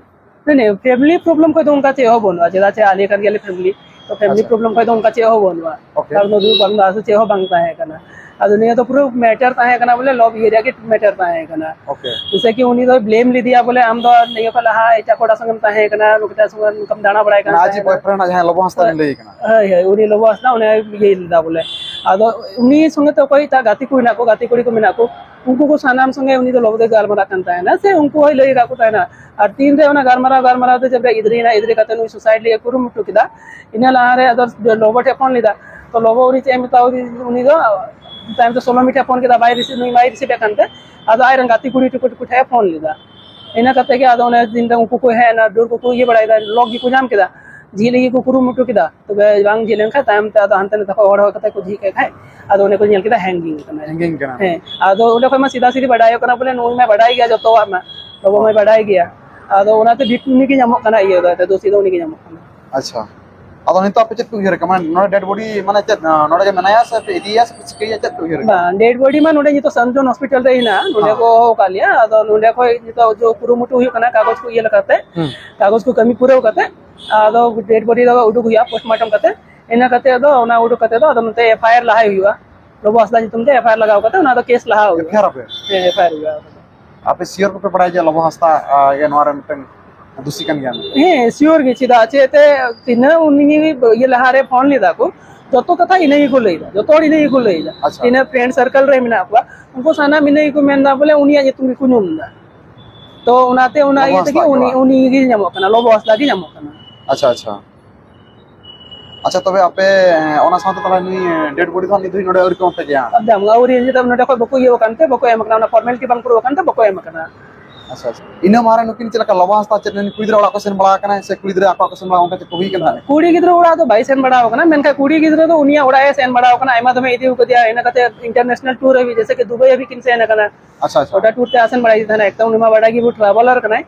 ᱯᱷᱮᱢᱤᱞᱤ ᱯᱨᱚᱵᱞᱮᱢ ᱠᱷᱚᱱ ᱫᱚ ᱚᱱᱠᱟ ᱪᱮᱫ ᱦᱚᱸ ᱵᱟᱹᱱᱩᱜᱼᱟ, ᱪᱮᱫᱟᱜ ᱥᱮ ᱟᱞᱮ ᱠᱟᱱ ᱜᱮᱭᱟᱞᱮ ᱯᱷᱮᱢᱤᱞᱤ, ᱛᱚ ᱯᱷᱮᱢᱤᱞᱤ ᱟᱪᱪᱷᱟ᱾ ᱯᱨᱚᱵᱞᱮᱢ ᱠᱷᱚᱱ ᱫᱚ ᱚᱱᱠᱟ ᱪᱮᱫ ᱦᱚᱸ ᱵᱟᱹᱱᱩᱜᱼᱟ᱾ ᱳᱠᱮ᱾ ᱠᱟᱨᱚᱱ ᱫᱩᱠ ᱵᱟᱝ ᱫᱚ ᱟᱥᱮ ᱪᱮᱫ ᱦᱚᱸ ᱵᱟᱝ ᱛᱟᱦᱮᱸ ᱠᱟᱱᱟ᱾ ᱟᱫᱚ ᱱᱤᱭᱟᱹ ᱫᱚ ᱯᱩᱨᱟᱹ ᱢᱮᱴᱟᱨ ᱛᱟᱦᱮᱸ ᱠᱟᱱᱟ ᱵᱚᱞᱮ ᱞᱚᱵ ᱤᱭᱟᱹ ᱨᱮᱭᱟᱜ ᱜᱮ ᱢᱮᱴᱟᱨ ᱛᱟᱦᱮᱸ ᱠᱟᱱᱟ᱾ ᱳᱠᱮ᱾ ᱡᱮᱭᱥᱮ ᱠᱤ ᱩᱱᱤ ᱫᱚᱭ ᱵᱞᱮᱢ ᱞᱮᱫᱮᱭᱟ ᱵᱚᱞᱮ ᱟᱢ ᱫᱚ ᱱᱤᱭᱟᱹ ᱠᱷᱚᱱ ᱞᱟᱦᱟ ᱮᱴᱟᱜ ᱠᱚᱲᱟ ᱥᱚᱸᱜᱮᱢ ᱛᱟᱦᱮᱸ ᱠᱟᱱᱟ, ᱱᱚᱝᱠᱟ ᱥᱚᱸᱜᱮ ᱱᱚᱝᱠᱟᱢ ᱫᱟᱬᱟ ᱵᱟᱲᱟᱭ ᱠᱟᱱ ᱟᱡ ᱛᱟᱦᱮᱸ ᱠᱟᱱᱟ᱾ ᱵᱚᱭᱯᱷᱨᱮᱱᱰ ᱟᱜ ᱡᱟᱦᱟᱸᱭ ᱞᱚᱵᱚ ᱦᱟᱸᱥᱫᱟ ᱵᱤᱱ ᱞᱟᱹᱭ ᱠᱟᱱᱟ? ᱦᱳᱭ, ᱦᱳᱭ, ᱩᱱᱤ ᱞᱚᱵᱚ ᱦᱟᱸᱥᱫᱟ ᱚᱱᱮ ᱤᱭᱟᱹᱭ ᱞᱮᱫᱟ ᱵᱚᱞᱮ᱾ ᱟᱫᱚ ᱩᱱᱤ ᱥᱚᱸᱜᱮ ᱛᱮ ᱚᱠᱚᱭ ᱮᱴᱟᱜ ᱜᱟᱛᱮ ᱠᱚ ᱢᱮᱱᱟᱜ ᱠᱚ, ᱜᱟᱛᱮ ᱠᱩᱲᱤ ᱠᱚ ᱢᱮᱱᱟᱜ ᱠᱚ, ᱩᱱᱠᱩ ᱠᱚ ᱥᱟᱱᱟᱢ ᱥᱚᱸᱜᱮ ᱩᱱᱤ ᱫᱚ ᱞᱚᱵᱚ ᱫᱚᱭ ᱜᱟᱞᱢᱟᱨᱟᱜ ᱠᱟᱱ ᱛᱟᱦᱮᱱᱟ ᱥᱮ ᱩᱱᱠᱩ ᱦᱚᱸᱭ ᱞᱟᱹᱭ ᱟᱠᱟᱫ ᱠᱚ ᱛᱟᱦᱮᱱᱟ᱾ ᱟᱨ ᱛᱤᱱᱨᱮ ᱚᱱᱟ ᱜᱟᱞᱢᱟᱨᱟᱣ, ᱜᱟᱞᱢᱟᱨᱟᱣ ᱛᱮ ᱡᱚᱵᱽᱨᱟ ᱤᱫᱽᱨᱤᱭᱮᱱᱟ, ᱤᱫᱽᱨᱤ ᱠᱟᱛᱮ ᱱᱩᱭ ᱥᱩᱥᱟᱭᱤᱰ ᱞᱟᱹᱜᱤᱫ ᱮ ᱠᱩᱨᱩᱢᱩᱴᱩ ᱠᱮᱫᱟ, ᱤᱱᱟᱹ ᱞᱟᱦᱟᱨᱮ ᱟᱫᱚ ᱞᱚᱵᱚ ᱴᱷᱮᱱ ᱯᱷᱳᱱ ᱞᱮᱫᱟ᱾ ᱛᱚ ᱞᱚᱵᱚ ᱩᱱᱤ ᱪᱮᱫ ᱮ ᱢᱮᱛᱟᱣ ᱩᱱᱤ ᱫᱚ, ᱛᱟᱭᱚᱢ ᱛᱮ ᱥᱳᱞᱳᱢᱤ ᱴᱷᱮᱱ ᱯᱷᱳᱱ ᱠᱮᱫᱟ, ᱵᱟᱭ ᱨᱤᱥᱤᱵᱷ, ᱱᱩᱭ ᱵᱟᱭ ᱨᱤᱥᱤᱵᱷ ᱮᱫ ᱠᱟᱱ ᱛᱮ, ᱟᱫᱚ ᱟᱡᱨᱮᱱ ᱜᱟᱛᱮ ᱠᱩᱲᱤ ᱴᱩᱠᱩ ᱴᱩᱠᱩ ᱴᱷᱮᱱ ᱮ ᱯᱷᱳᱱ ᱞᱮᱫᱟ᱾ ᱤᱱᱟᱹ ᱠᱟᱛᱮ ᱜᱮ ᱟᱫᱚ ᱚᱱᱮ ᱫᱤᱱ ᱨᱮ ᱩᱱᱠᱩ ᱠᱚ ᱦᱮᱡ ᱮᱱᱟ, ᱰᱟᱹᱨ ᱠᱚᱠᱚ ᱤᱭᱟᱹ ᱵᱟᱲᱟᱭᱮᱫᱟ, ᱞᱚᱠ ᱜᱮᱠᱚ ᱧᱟᱢ ᱠᱮᱫᱟ᱾ ᱡᱷᱤᱡ ᱞᱟᱹᱜᱤᱫ ᱠᱚ ᱠᱩᱨᱩᱢᱩᱴᱩ ᱠᱮᱫᱟ, ᱛᱚᱵᱮ ᱵᱟᱝ ᱡᱷᱤᱡ ᱞᱮᱱᱠᱷᱟᱱ ᱛᱟᱭᱚᱢ ᱛᱮ ᱟᱫᱚ ᱦᱟᱱᱛᱮ ᱱᱟᱛᱮ ᱠᱷᱚᱱ ᱦᱚᱲ ᱦᱚᱦᱚ ᱠᱟᱛᱮ ᱠᱚ ᱡᱷᱤᱡ ᱠᱮᱫ ᱠᱷᱟᱡ ᱟᱫᱚ ᱚᱸᱰᱮ ᱠᱚ ᱧᱮᱞ ᱠᱮᱫᱟ ᱦᱮᱝᱜᱤᱝ ᱠᱟᱱᱟ᱾ ᱦᱮᱸ, ᱟᱫᱚ ᱚᱸᱰᱮ ᱠᱷᱚᱱ ᱢᱟ ᱥᱤᱫᱟ ᱥᱤᱫᱤ ᱵᱟᱰᱟᱭᱚᱜ ᱠᱟᱱᱟ ᱵᱚᱞᱮ ᱱᱩᱭ ᱢᱟ ᱵᱟᱰᱟᱭ ᱜᱮᱭᱟ ᱡᱚᱛᱚᱣᱟᱜ ᱢᱟ, ᱵᱟᱵᱟ ᱢᱟᱭ ᱵᱟᱰᱟᱭ ᱜᱮᱭᱟ᱾ ᱟᱫᱚ ᱚᱱᱟᱛᱮ ᱵᱤᱯ-, ᱩᱱᱤ ᱜᱮ ᱧᱟᱢᱚᱜ ᱠᱟᱱᱟ, ᱤᱭᱟᱹ ᱫᱚ ᱫᱳᱥᱤ ᱫᱚ ᱩᱱᱤ ᱜᱮ ᱧᱟᱢᱚᱜ ᱠᱟᱱᱟ᱾ ᱟᱪᱪᱷᱟ, ᱟᱫᱚ ᱱᱤᱛᱚᱜ ᱟᱯᱮ ᱪᱮᱫ ᱯᱮ ᱩᱭᱦᱟᱹᱨ ᱠᱟᱜᱼᱟ? ᱢᱟᱱᱮ ᱱᱚᱰᱮ ᱰᱮᱰ ᱵᱚᱰᱤ ᱢᱟᱱᱮ ᱪᱮᱫ, ᱱᱚᱰᱮ ᱜᱮ ᱢᱮᱱᱟᱭᱟ ᱥᱮ ᱯᱮ ᱤᱫᱤᱭᱟ ᱥᱮ ᱯᱮ ᱪᱤᱠᱟᱹᱭᱟ, ᱪᱮᱫ ᱯᱮ ᱩᱭᱦᱟᱹᱨ ᱠᱟᱜᱼᱟ? ᱵᱟᱝ, ᱰᱮᱰ ᱵᱚᱰᱤ ᱢᱟ ᱱᱚᱰᱮ ᱱᱤᱛᱚᱜ ᱥᱟᱱᱡᱚᱱ ᱦᱚᱥᱯᱤᱴᱟᱞ ᱨᱮ ᱦᱮᱱᱟᱜᱼᱟ, ᱱᱚᱰᱮ ᱦᱮᱸ᱾ ᱠᱚ ᱦᱚᱦᱚ ᱟᱠᱟᱫ ᱞᱮᱭᱟ᱾ ᱟᱫᱚ ᱱᱚᱰᱮ ᱠᱷᱚᱡ ᱱᱤᱛᱚᱜ ᱡᱚ ᱠᱩᱨᱩᱢᱩᱴᱩ ᱦᱩᱭᱩᱜ ᱠᱟᱱᱟ, ᱠᱟᱜᱚᱡᱽ ᱠᱚ ᱤᱭᱟᱹ ᱞᱮᱠᱟᱛᱮ, ᱦᱩᱸ᱾ ᱠᱟᱜᱚᱡᱽ ᱠᱚ ᱠᱟᱹᱢᱤ ᱯᱩᱨᱟᱹᱣ ᱠᱟᱛᱮ ᱟᱫᱚ ᱰᱮᱰ ᱵᱚᱰᱤ ᱫᱚ ᱩᱰᱩᱠ ᱦᱩᱭᱩᱜᱼᱟ ᱯᱳᱥᱴᱢᱚᱨᱴᱮᱢ ᱠᱟᱛᱮ᱾ ᱤᱱᱟᱹ ᱠᱟᱛᱮ ᱟᱫᱚ ᱚᱱᱟ ᱩᱰᱩᱠ ᱠᱟᱛᱮ ᱫᱚ ᱟᱫᱚ ᱱᱚᱛᱮ ᱮᱯᱷ ᱟᱭ ᱟᱨ ᱞᱟᱦᱟᱭ ᱦᱩᱭᱩᱜᱼᱟ᱾ ᱞᱚᱵᱚ ᱦᱟᱸᱥᱫᱟ ᱧᱩᱛᱩᱢ ᱛᱮ ᱮᱯᱷ ᱟᱭ ᱟᱨ ᱞᱟᱜᱟᱣ ᱠᱟᱛᱮ ᱚᱱᱟ ᱫᱚ ᱠᱮᱥ ᱞᱟᱦᱟ ᱦᱩᱭᱩᱜᱼᱟ᱾ ᱮᱯᱷ ᱟᱭ ᱟᱨ ᱟᱯᱮ? ᱦᱮᱸ, ᱮᱯᱷ ᱟᱭ ᱟᱨ ᱦᱩᱭᱩᱜᱼᱟ᱾ ᱟᱯᱮ ᱥᱤᱭᱳᱨ ᱠᱚᱯᱮ ᱵᱟᱲᱟᱭᱟ ᱡᱮ ᱞᱚᱵᱚ ᱦᱟᱸᱥᱫᱟ, ᱟ, ᱜᱮ ᱱᱚᱣᱟ ᱨᱮ ᱢᱤᱫᱴᱟᱝ ᱫᱩᱥᱤ ᱠᱟᱱ ᱜᱮᱭᱟ? ᱦᱮᱸ, ᱥᱤᱭᱳᱨ ᱜᱮ᱾ ᱪᱮᱫᱟᱜ ᱪᱮ ᱮᱱᱛᱮ ᱛᱤᱱᱟᱹᱜ ᱩᱱᱤ ᱤᱭᱟᱹ ᱞᱟᱦᱟᱨᱮ ᱯᱷᱳᱱ ᱞᱮᱫᱟ ᱠᱚ, ᱡᱚᱛᱚ ᱠᱟᱛᱷᱟ ᱤᱱᱟᱹ ᱜᱮᱠᱚ ᱞᱟᱹᱭᱫᱟ, ᱡᱚᱛᱚ ᱦᱚᱲ ᱤᱱᱟᱹ ᱜᱮᱠᱚ ᱞᱟᱹᱭᱫᱟ᱾ ᱟᱪᱪᱷᱟ᱾ ᱛᱤᱱᱟᱹᱜ ᱯᱷᱨᱮᱱᱰ ᱥᱟᱨᱠᱮᱞ ᱨᱮ ᱢᱮᱱᱟᱜ ᱠᱚᱣᱟ, ᱩᱱᱠᱩ ᱥᱟᱱᱟᱢ ᱤᱱᱟᱹ ᱜᱮᱠᱚ ᱢᱮᱱᱫᱟ ᱵᱚᱞᱮ ᱩᱱᱤᱭᱟᱜ ᱧᱩᱛᱩᱢ ᱜᱮᱠᱚ ᱧᱩᱢ ᱮᱫᱟ᱾ ᱛᱚ ᱚᱱᱟᱛᱮ ᱚᱱᱟ ᱞᱚᱵᱚ ᱤᱭᱟᱹ ᱛᱮᱜᱮ ᱦᱟᱸᱥᱫᱟ ᱜᱮ ᱩᱱᱤ, ᱵᱟᱝ? ᱩᱱᱤ ᱜᱮ ᱧᱟᱢᱚᱜ ᱠᱟᱱᱟ, ᱞᱚᱵᱚ ᱦᱟᱸᱥᱫᱟ ᱜᱮ ᱧᱟᱢᱚᱜ ᱠᱟᱱᱟ᱾ ᱟᱪᱪᱷᱟ, ᱟᱪᱪᱷᱟ᱾ ᱟᱪᱪᱷᱟ, ᱛᱚᱵᱮ ᱟᱯᱮ, ᱮ, ᱚᱱᱟ ᱥᱟᱶᱛᱮ ᱛᱟᱦᱚᱞᱮ ᱱᱩᱭ, ᱮ, ᱰᱮᱰ ᱵᱚᱰᱤ ᱫᱚ ᱦᱟᱸᱜ ᱱᱤᱛ ᱫᱷᱟᱹᱵᱤᱡ ᱱᱚᱰᱮ ᱟᱹᱣᱨᱤ ᱠᱚ ᱮᱢ ᱯᱮ ᱜᱮᱭᱟ? ᱮᱠᱫᱚᱢ ᱟᱹᱣᱨᱤ, ᱱᱤᱛ ᱫᱚ ᱱᱚᱰᱮ ᱠᱷᱚᱡ ᱵᱟᱠᱚ ᱤᱭᱟᱹ ᱟᱠᱟᱱ ᱛᱮ ᱵᱟᱠᱚ ᱮᱢ ᱟᱠᱟᱱᱟ, ᱚᱱᱟ ᱯᱷᱚᱨᱢᱮᱞᱤᱴᱤ ᱵᱟᱝ ᱯᱩᱨᱟᱹᱣ ᱟᱠᱟᱱ ᱛᱮ ᱵᱟᱠᱚ ᱮᱢ ᱟᱠᱟᱱᱟ᱾ ᱟᱪᱪᱷᱟ, ᱟᱪᱪᱷᱟ᱾ ᱤᱱᱟᱹ ᱢᱟᱲᱟᱝ ᱱᱩᱠᱤᱱ ᱪᱮᱫ ᱞᱮᱠᱟ ᱞᱚᱵᱚ ᱦᱟᱸᱥᱫᱟ ᱪᱮᱫ ᱱᱩᱭ ᱠᱩᱲᱤ ᱜᱤᱫᱽᱨᱟᱹ ᱚᱲᱟᱜ ᱠᱚ ᱥᱮᱱ ᱵᱟᱲᱟ ᱟᱠᱟᱱᱟ ᱥᱮ ᱠᱩᱲᱤ ᱜᱤᱫᱽᱨᱟᱹ ᱟᱠᱚ ᱚᱲᱟᱜ ᱠᱚ ᱥᱮᱱ ᱵᱟᱲᱟ, ᱚᱱᱠᱟ ᱪᱮᱫ ᱠᱚ ᱦᱩᱭ ᱟᱠᱟᱱ ᱛᱟᱦᱮᱸᱫ? ᱠᱩᱲᱤ ᱜᱤᱫᱽᱨᱟᱹ ᱚᱲᱟᱜ ᱫᱚ ᱵᱟᱭ ᱥᱮᱱ ᱵᱟᱲᱟ ᱟᱠᱟᱱᱟ, ᱢᱮᱱᱠᱷᱟᱱ ᱠᱩᱲᱤ ᱜᱤᱫᱽᱨᱟᱹ ᱫᱚ ᱩᱱᱤᱭᱟᱜ ᱚᱲᱟᱜ ᱮ ᱥᱮᱱ ᱵᱟᱲᱟ ᱟᱠᱟᱱᱟ, ᱟᱭᱢᱟ ᱫᱚᱢᱮ ᱤᱫᱤ ᱟᱠᱟᱫᱮᱭᱟ, ᱤᱱᱟᱹ ᱠᱟᱛᱮ ᱤᱱᱴᱟᱨᱱᱮᱥᱱᱟᱞ ᱴᱩᱨ ᱦᱟᱹᱵᱤᱡ, ᱡᱮᱭᱥᱮ ᱠᱤ ᱫᱩᱵᱟᱭ ᱦᱟᱹᱵᱤᱡ ᱠᱤᱱ ᱥᱮᱱ ᱟᱠᱟᱱᱟ᱾ ᱟᱪᱪᱷᱟ, ᱟᱪᱪᱷᱟ᱾ ᱜᱚᱴᱟ ᱴᱩᱨ ᱛᱮ ᱟᱥᱮᱱ ᱵᱟᱲᱟᱭ ᱤᱫᱤ ᱛᱟᱦᱮᱱᱟ, ᱮᱠᱫᱚᱢ ᱩᱱᱤ ᱢᱟ ᱵᱟᱰᱟᱭ ᱜᱮ, ᱵᱚᱦᱩ ᱴᱨᱟᱵᱷᱮᱞᱟᱨ ᱠᱟᱱᱟᱭ᱾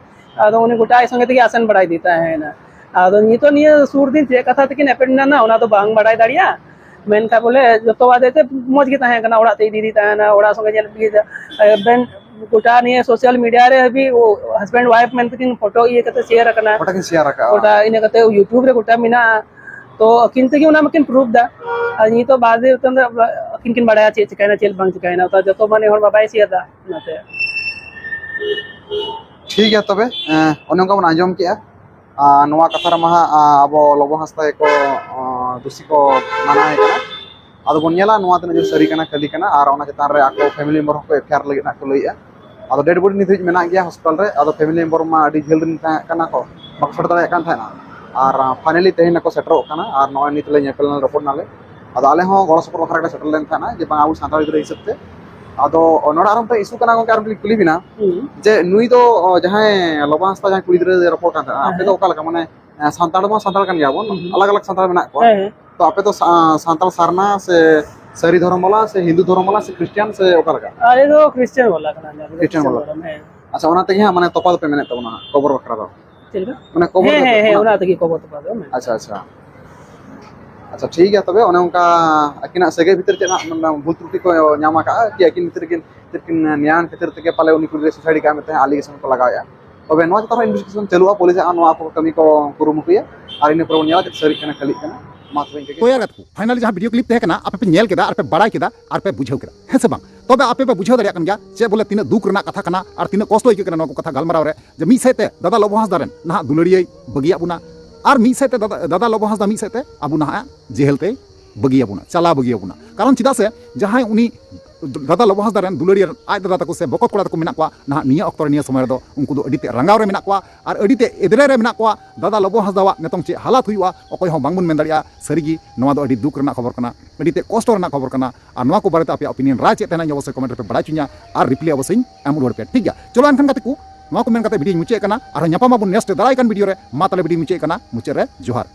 ᱟᱫᱚ ᱩᱱᱤ ᱜᱚᱴᱟ ᱟᱡ ᱥᱚᱸᱜᱮ ᱛᱮᱜᱮ ᱟᱥᱮᱱ ᱵᱟᱲᱟᱭ ᱤᱫᱤ ᱛᱟᱦᱮᱱᱟ᱾ ᱟᱫᱚ ᱱᱤᱛᱚᱜ ᱱᱤᱭᱟᱹ ᱥᱩᱨ ᱫᱤᱱ ᱪᱮᱫ ᱠᱟᱛᱷᱟ ᱛᱮᱠᱤᱱ ᱮᱯᱮᱱ ᱮᱱᱟ, ᱚᱱᱟ ᱫᱚ ᱵᱟᱝ ᱵᱟᱰᱟᱭ ᱫᱟᱲᱮᱭᱟᱜᱼᱟ᱾ ᱢᱮᱱᱠᱷᱟᱱ ᱵᱚᱞᱮ ᱡᱚᱛᱚ ᱟᱫᱮ ᱛᱮ ᱢᱚᱡᱽ ᱜᱮ ᱛᱟᱦᱮᱸ ᱠᱟᱱᱟ, ᱚᱲᱟᱜ ᱛᱮ ᱤᱫᱤ ᱤᱫᱤ ᱛᱟᱦᱮᱱᱟ, ᱚᱲᱟᱜ ᱥᱚᱸᱜᱮ ᱧᱮᱞ ᱤᱫᱤ, ᱮᱵᱮᱱ ᱜᱚᱴᱟ ᱱᱤᱭᱟᱹ ᱥᱳᱥᱟᱞ ᱢᱤᱰᱤᱭᱟ ᱨᱮ ᱦᱟᱹᱵᱤᱡ ᱦᱟᱥᱵᱮᱱᱰ ᱣᱟᱭᱤᱯ ᱢᱮᱱᱛᱮ ᱠᱤᱱ ᱯᱷᱳᱴᱳ ᱤᱭᱟᱹ ᱠᱟᱛᱮ ᱥᱮᱭᱟᱨ ᱟᱠᱟᱱᱟ᱾ ᱜᱚᱴᱟ ᱠᱤᱱ ᱥᱮᱭᱟᱨ ᱟᱠᱟᱜᱼᱟ᱾ ᱜᱚᱴᱟ ᱤᱱᱟᱹ ᱠᱟᱛᱮ ᱭᱩᱴᱩᱵᱽ ᱨᱮ ᱜᱚᱴᱟ ᱢᱮᱱᱟᱜᱼᱟ᱾ ᱛᱚ ᱟᱹᱠᱤᱱ ᱛᱮᱜᱮ ᱚᱱᱟ ᱢᱟᱠᱤᱱ ᱯᱨᱩᱯᱷ ᱫᱟ᱾ ᱟᱨ ᱱᱤᱛᱚᱜ ᱵᱟᱫ ᱨᱮ ᱩᱛᱟᱹᱨ ᱫᱚ ᱟᱹᱠᱤᱱ ᱠᱤᱱ ᱵᱟᱲᱟᱭᱟ ᱪᱮᱫ ᱪᱤᱠᱟᱭᱱᱟ, ᱪᱮᱫ ᱵᱟᱝ ᱪᱤᱠᱟᱭᱱᱟ᱾ ᱛᱚ ᱡᱚᱛᱚ ᱢᱟᱱᱮ ᱦᱚᱲ ᱵᱟᱵᱟᱭ ᱥᱮᱭᱟᱨ ᱫᱟ ᱚᱱᱟᱛᱮ᱾ ᱴᱷᱤᱠ ᱜᱮᱭᱟ ᱛᱚᱵᱮ, ᱮᱸ, ᱚᱱᱮ ᱚᱱᱠᱟ ᱵᱚᱱ ᱟᱸᱡᱚᱢ ᱠᱮᱜᱼᱟ᱾ ᱟᱨ ᱱᱚᱣᱟ ᱠᱟᱛᱷᱟ ᱨᱮᱢᱟ ᱦᱟᱸᱜ, ᱟ, ᱟᱵᱚ ᱞᱚᱵᱚ ᱦᱟᱸᱥᱫᱟ ᱜᱮᱠᱚ, ᱟ, ᱫᱩᱥᱤ ᱠᱚ ᱢᱟᱱᱟᱣᱮ ᱠᱟᱱᱟ᱾ ᱟᱫᱚ ᱵᱚᱱ ᱧᱮᱞᱟ ᱱᱚᱣᱟ ᱛᱤᱱᱟᱹᱜ ᱡᱳᱨ ᱥᱟᱹᱨᱤ ᱠᱟᱱᱟ, ᱠᱷᱟᱹᱞᱤ ᱠᱟᱱᱟ, ᱟᱨ ᱚᱱᱟ ᱪᱮᱛᱟᱱ ᱨᱮ ᱟᱠᱚ ᱯᱷᱮᱢᱤᱞᱤ ᱢᱮᱢᱵᱟᱨ ᱦᱚᱸᱠᱚ ᱮᱯᱷ ᱟᱭ ᱟᱨ ᱞᱟᱹᱜᱤᱫ ᱦᱟᱸᱜ ᱠᱚ ᱞᱟᱹᱭᱮᱜᱼᱟ᱾ ᱟᱫᱚ ᱰᱮᱰ ᱵᱚᱰᱤ ᱱᱤᱛ ᱫᱷᱟᱹᱵᱤᱡ ᱢᱮᱱᱟᱜ ᱜᱮᱭᱟ ᱦᱚᱥᱯᱤᱴᱟᱞ ᱨᱮ᱾ ᱟᱫᱚ ᱯᱷᱮᱢᱤᱞᱤ ᱢᱮᱢᱵᱟᱨ ᱢᱟ ᱟᱹᱰᱤ ᱡᱷᱟᱹᱞ ᱨᱮᱱ ᱛᱟᱦᱮᱸ ᱠᱟᱱᱟ ᱠᱚ, ᱵᱟᱠᱚ ᱥᱮᱴᱮᱨ ᱫᱟᱲᱮᱭᱟᱜ ᱠᱟᱱ ᱛᱟᱦᱮᱱᱟ᱾ ᱟᱨ, ᱟ, ᱯᱷᱟᱭᱱᱟᱞᱤ ᱛᱮᱦᱮᱧ ᱱᱟᱠᱚ ᱥᱮᱴᱮᱨᱚᱜ ᱠᱟᱱᱟ, ᱟᱨ ᱱᱚᱜᱼᱚᱭ ᱱᱤᱛ ᱞᱮ ᱧᱮᱯᱮᱞ ᱨᱚᱯᱚᱲ ᱱᱟᱞᱮ᱾ ᱟᱫᱚ ᱟᱞᱮ ᱦᱚᱸ ᱜᱚᱲᱚ ᱥᱚᱯᱚᱦᱚᱫ ᱵᱟᱠᱷᱨᱟ ᱜᱮᱞᱮ ᱥᱮᱴᱮᱨ ᱞᱮᱱ ᱛᱟᱦᱮᱱᱟ, ᱡᱮ ᱵᱟᱝ ᱟᱵᱚ ᱥᱟᱱᱛᱟᱲ ᱜᱤᱫᱽᱨᱟᱹ ᱦᱤᱥᱟᱹᱵ ᱛᱮ᱾ ᱟᱫᱚ ᱱᱚᱰᱮ ᱟᱨ ᱢᱤᱫᱴᱮᱱ ᱤᱥᱩ ᱠᱟᱱᱟ ᱜᱚᱝᱠᱮ, ᱟᱨ ᱢᱤᱫᱴᱮᱱ ᱠᱩᱞᱤ ᱵᱤᱱᱟ, ᱦᱩᱸ᱾ ᱡᱮ ᱱᱩᱭ ᱫᱚ, ᱚ, ᱡᱟᱦᱟᱸᱭ ᱞᱚᱵᱚ ᱦᱟᱸᱥᱫᱟ ᱡᱟᱦᱟᱸᱭ ᱠᱩᱲᱤ ᱜᱤᱫᱽᱨᱟᱹ ᱨᱚᱯᱚᱲ ᱠᱟᱱ ᱛᱟᱦᱮᱱᱟ, ᱟᱯᱮ ᱫᱚ ᱦᱮᱸ᱾ ᱚᱠᱟ ᱞᱮᱠᱟ ᱢᱟᱱᱮ ᱦᱮᱸ, ᱥᱟᱱᱛᱟᱲ ᱢᱟ ᱥᱟᱱᱛᱟᱲ ᱠᱟᱱ ᱜᱮᱭᱟ ᱵᱚᱱ, ᱦᱩᱸ᱾ ᱟᱞᱟᱜᱽ ᱟᱞᱟᱜᱽ ᱥᱟᱱᱛᱟᱲ ᱢᱮᱱᱟᱜ ᱠᱚᱣᱟ᱾ ᱦᱮᱸ, ᱦᱮᱸ᱾ ᱛᱚ ᱟᱯᱮ ᱫᱚ ᱥᱟ-, ᱥᱟᱱᱛᱟᱲ ᱥᱟᱨᱱᱟ ᱥᱮ ᱥᱟᱹᱨᱤ ᱫᱷᱚᱨᱚᱢ ᱵᱟᱞᱟ ᱥᱮ ᱦᱤᱱᱫᱩ ᱫᱷᱚᱨᱚᱢ ᱵᱟᱞᱟ ᱥᱮ ᱠᱷᱨᱤᱥᱴᱤᱭᱟᱱ ᱥᱮ ᱚᱠᱟ ᱞᱮᱠᱟ? ᱟᱞᱮ ᱫᱚ ᱠᱷᱨᱤᱥᱴᱤᱭᱟᱱ ᱵᱟᱞᱟ ᱠᱟᱱᱟᱞᱮ, ᱟᱞᱮ ᱫᱚ ᱠᱷᱨᱤᱥᱴᱤᱭᱟᱱ ᱠᱷᱨᱤᱥᱴᱤᱭᱟᱱ ᱵᱟᱞᱟ᱾ ᱫᱷᱚᱨᱚᱢ, ᱦᱮᱸ᱾ ᱟᱪᱪᱷᱟ, ᱚᱱᱟ ᱛᱮᱜᱮ ᱦᱟᱸᱜ ᱢᱟᱱᱮ ᱛᱚᱯᱟ ᱫᱚᱯᱮ ᱢᱮᱱᱮᱫ ᱛᱟᱵᱚᱱᱟ ᱦᱟᱸᱜ, ᱠᱚᱵᱚᱨ ᱵᱟᱠᱷᱨᱟ ᱫᱚ᱾ ᱪᱮᱫ ᱞᱮᱠᱟ? ᱢᱟᱱᱮ ᱠᱚᱵᱚᱨ ᱦᱮᱸ, ᱫᱚᱯᱮ, ᱦᱮᱸ, ᱦᱮᱸ, ᱚᱱᱟ ᱚᱱᱟ ᱛᱮᱜᱮ ᱠᱚᱵᱚᱨ ᱛᱚᱯᱟ ᱫᱚ, ᱢᱮᱱ᱾ ᱟᱪᱪᱷᱟ, ᱟᱪᱪᱷᱟ᱾ ᱟᱪᱪᱷᱟ, ᱴᱷᱤᱠ ᱜᱮᱭᱟ, ᱛᱚᱵᱮ ᱚᱱᱮ ᱚᱱᱠᱟ ᱟᱹᱠᱤᱱᱟᱜ ᱥᱟᱹᱜᱟᱹᱭ ᱵᱷᱤᱛᱤᱨ ᱪᱮᱫ ᱦᱟᱸᱜ ᱢᱟᱱᱮ ᱵᱷᱩᱞ ᱛᱨᱩᱴᱤ ᱠᱚ ᱧᱟᱢ ᱟᱠᱟᱫᱼᱟ ᱠᱤ ᱟᱹᱠᱤᱱ ᱵᱷᱤᱛᱤᱨ ᱨᱮᱠᱤᱱ ᱪᱮᱫ ᱠᱤᱱ ᱱᱮᱭᱟᱱ ᱠᱷᱟᱹᱛᱤᱨ ᱛᱮᱜᱮ ᱯᱟᱞᱮ ᱩᱱᱤ ᱠᱩᱲᱤ ᱜᱤᱫᱽᱨᱟᱹ suicide ᱠᱟᱜᱼᱟ ᱢᱮᱱᱛᱮ allegation ᱠᱚ ᱞᱟᱜᱟᱣᱮᱫᱼᱟ᱾ ᱛᱚᱵᱮ ᱱᱚᱣᱟ ᱪᱮᱛᱟᱱ ᱨᱮ investigation ᱪᱟᱹᱞᱩᱜᱼᱟ, ᱯᱩᱞᱤᱥ ᱟᱜ ᱱᱚᱣᱟ ᱠᱚ ᱠᱟᱹᱢᱤ ᱠᱚ ᱠᱩᱨᱩᱢᱩᱴᱩᱭᱟ, ᱟᱨ ᱤᱱᱟᱹ ᱯᱚᱨᱮ ᱵᱚᱱ ᱧᱮᱞᱟ ᱪᱮᱫ ᱥᱟᱹᱨᱤᱜ ᱠᱟᱱᱟ, ᱠᱷᱟᱹᱞᱤᱜ ᱠᱟᱱᱟ᱾ ᱢᱟ ᱛᱚᱵᱮ ᱤᱱᱠᱟᱹ ᱜᱮ᱾ ᱛᱚ ᱭᱟᱨ ᱜᱟᱛᱮ ᱠᱚ, finally ᱡᱟᱦᱟᱸ video clip ᱛᱟᱦᱮᱸ ᱠᱟᱱᱟ, ᱟᱯᱮ ᱯᱮ ᱧᱮᱞ ᱠᱮᱫᱟ, ᱟᱨ ᱯᱮ ᱵᱟᱲᱟᱭ ᱠᱮᱫᱟ, ᱟᱨ ᱯᱮ ᱵᱩᱡᱷᱟᱹᱣ ᱠᱮᱫᱟ, ᱦᱮᱸ ᱥᱮ ᱵᱟᱝ? ᱛᱚᱵᱮ ᱟᱯᱮ ᱯᱮ ᱵᱩᱡᱷᱟᱹᱣ ᱫᱟᱲᱮᱭᱟᱜ ᱠᱟᱱ ᱜᱮᱭᱟ ᱪᱮᱫ ᱵᱚᱞᱮ ᱛᱤᱱᱟᱹᱜ ᱫᱩᱠ ᱨᱮᱱᱟᱜ ᱠᱟᱛᱷᱟ ᱠᱟᱱᱟ ᱟᱨ ᱛᱤᱱᱟᱹᱜ ᱠᱚᱥᱴᱚ ᱟᱹᱭᱠᱟᱹᱜ ᱠᱟᱱᱟ ᱱᱚᱣᱟ ᱠᱚ ᱠᱟᱛᱷᱟ ᱜᱟᱞᱢᱟᱨᱟᱣ ᱨᱮ, ᱡᱮ ᱢᱤᱫ ᱥᱮᱫ ᱛᱮ ᱫᱟᱫᱟ ᱞᱚᱵᱚ ᱦᱟᱸᱥᱫᱟ ᱨᱮᱱ ᱱᱟᱦᱟᱜ ᱫᱩᱞᱟᱹᱲᱤᱭᱟᱹᱭ ᱵᱟᱹᱜᱤᱭᱟᱜ ᱵᱚᱱᱟ, ᱟᱨ ᱢᱤᱫ ᱥᱮᱫ ᱛᱮ ᱫᱟᱫᱟ, ᱫᱟᱫᱟ ᱞᱚᱵᱚ ᱦᱟᱸᱥᱫᱟ ᱢᱤᱫ ᱥᱮᱫ ᱛᱮ ᱟᱵᱚ ᱱᱟᱦᱟᱜ ᱡᱮᱦᱮᱞ ᱛᱮᱭ ᱵᱟᱹᱜᱤᱭᱟᱵᱚᱱᱟ, ᱪᱟᱞᱟᱣ ᱵᱟᱹᱜᱤᱭᱟᱵᱚᱱᱟ᱾ ᱠᱟᱨᱚᱱ ᱪᱮᱫᱟᱜ ᱥᱮ ᱡᱟᱦᱟᱸᱭ ᱩᱱᱤ ᱫᱟᱫᱟ ᱞᱚᱵᱚ ᱦᱟᱸᱥᱫᱟ ᱨᱮᱱ ᱫᱩᱞᱟᱹᱲᱤᱭᱟᱹ ᱟᱡ ᱫᱟᱫᱟ ᱛᱟᱠᱚ ᱥᱮ ᱵᱚᱠᱚᱛ ᱠᱚᱲᱟ ᱛᱟᱠᱚ ᱢᱮᱱᱟᱜ ᱠᱚᱣᱟ, ᱱᱟᱦᱟᱜ ᱱᱤᱭᱟᱹ ᱚᱠᱛᱚ ᱨᱮ, ᱱᱤᱭᱟᱹ ᱥᱚᱢᱚᱭ ᱨᱮᱫᱚ ᱩᱱᱠᱩ ᱫᱚ ᱟᱹᱰᱤ ᱛᱮ ᱨᱟᱸᱜᱟᱣ ᱨᱮ ᱢᱮᱱᱟᱜ ᱠᱚᱣᱟ ᱟᱨ ᱟᱹᱰᱤ ᱛᱮ ᱮᱫᱽᱨᱮ ᱨᱮ ᱢᱮᱱᱟᱜ ᱠᱚᱣᱟ᱾ ᱫᱟᱫᱟ ᱞᱚᱵᱚ ᱦᱟᱸᱥᱫᱟᱣᱟᱜ ᱱᱤᱛᱚᱝ ᱪᱮᱫ ᱦᱟᱞᱟᱛ ᱦᱩᱭᱩᱜᱼᱟ, ᱚᱠᱚᱭ ᱦᱚᱸ ᱵᱟᱝᱵᱚᱱ ᱢᱮᱱ ᱫᱟᱲᱮᱭᱟᱜᱼᱟ᱾ ᱥᱟᱹᱨᱤᱜᱮ ᱱᱚᱣᱟ ᱫᱚ ᱟᱹᱰᱤ ᱫᱩᱠ ᱨᱮᱱᱟᱜ ᱠᱷᱚᱵᱚᱨ ᱠᱟᱱᱟ, ᱟᱹᱰᱤ ᱛᱮ ᱠᱚᱥᱴᱚ ᱨᱮᱱᱟᱜ ᱠᱷᱚᱵᱚᱨ ᱠᱟᱱᱟ᱾ ᱟᱨ ᱱᱚᱣᱟ ᱠᱚ ᱵᱟᱨᱮᱛᱮ ᱟᱯᱮᱭᱟᱜ opinion ᱨᱟᱭ ᱪᱮᱫ ᱛᱟᱦᱮᱱᱟ, ᱚᱵᱚᱥᱥᱳᱭ comment ᱨᱮᱯᱮ ᱵᱟᱲᱟᱭ ᱦᱚᱪᱚᱧᱟ ᱟᱨ reply ᱚᱵᱚᱥᱥᱳᱭ ᱮᱢ ᱨᱩᱣᱟᱹᱲ ᱯᱮᱭᱟ, ᱴᱷᱤᱠ ᱜᱮᱭᱟ? ᱪᱚᱞᱚ ᱮᱱᱠᱷᱟᱱ ᱜᱟᱛᱮ ᱠᱚ, ᱱᱚᱣᱟ ᱠᱚ ᱢᱮᱱ ᱠᱟᱛᱮ video ᱧ ᱢᱩᱪᱟᱹᱫ ᱠᱟᱱᱟ᱾ ᱟᱨᱦᱚᱸ ᱧᱟᱯᱟᱢ ᱟᱵᱚᱱ next ᱨᱮ ᱫᱟᱨᱟᱭ ᱠᱟᱱ video ᱨᱮ᱾ ᱢᱟ ᱛᱟᱦᱞᱮ video ᱧ ᱢᱩᱪᱟᱹᱫ ᱠᱟᱱᱟ, ᱢᱩᱪᱟᱹᱫ ᱨᱮ ᱡᱚᱦᱟᱨ᱾